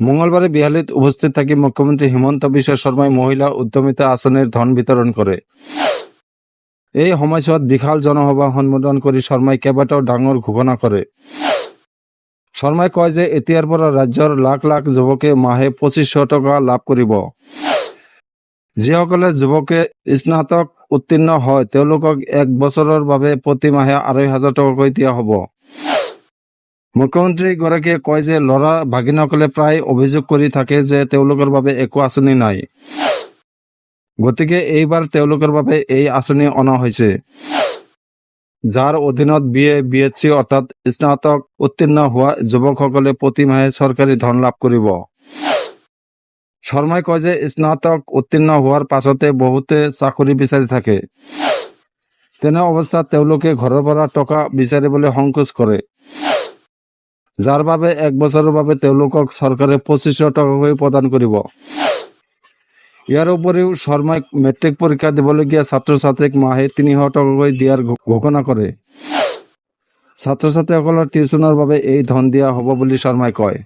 মঙলবাৰে বিহালীত উপস্থিত থাকি মুখ্যমন্ত্ৰী হিমন্ত বিশ্ব শৰ্মাই মহিলা উদ্যমিতা আঁচনিৰ ধন বিতৰণ কৰে। এই সময়ছোৱাত বিশাল জনসভা সম্বোধন কৰি শৰ্মাই কেইবাটাও ডাঙৰ ঘোষণা কৰে। শৰ্মাই কয় যে এতিয়াৰ পৰা ৰাজ্যৰ লাখ লাখ যুৱকে মাহে 2500 টকা লাভ কৰিব। যিসকলে যুৱকে স্নাতক উত্তীৰ্ণ হয়, তেওঁলোকক এক বছৰৰ বাবে প্ৰতি মাহে 2500 টকাকৈ দিয়া হ'ব। মুখ্যমন্ত্ৰীগৰাকীয়ে কয় যে ল'ৰা ভাগিনসকলে প্ৰায় অভিযোগ কৰি থাকে যে তেওঁলোকৰ বাবে একো আঁচনি নাই। গতিকে এইবাৰ তেওঁলোকৰ বাবে এই আঁচনি অনা হৈছে, যাৰ অধীনত B A, B S C অৰ্থাৎ স্নাতক উত্তীৰ্ণ হোৱা যুৱকসকলে প্ৰতিমাহে চৰকাৰী ধন লাভ কৰিব। শৰ্মাই কয় যে স্নাতক উত্তীৰ্ণ হোৱাৰ পাছতে বহুতে চাকৰি বিচাৰি থাকে। তেনে অৱস্থাত তেওঁলোকে ঘৰৰ পৰা টকা বিচাৰিবলৈ সংকোচ কৰে, যাৰ বাবে এক বছৰৰ বাবে তেওঁলোকক চৰকাৰে 2500 টকাকৈ প্ৰদান কৰিব। ইয়াৰ উপৰিও শৰ্মাই মেট্ৰিক পৰীক্ষা দিবলগীয়া ছাত্ৰ ছাত্ৰীক মাহে 300 টকাকৈ দিয়াৰ ঘোষণা কৰে। ছাত্ৰ ছাত্ৰীসকলৰ টিউচনৰ বাবে এই ধন দিয়া হ'ব বুলি শৰ্মাই কয়।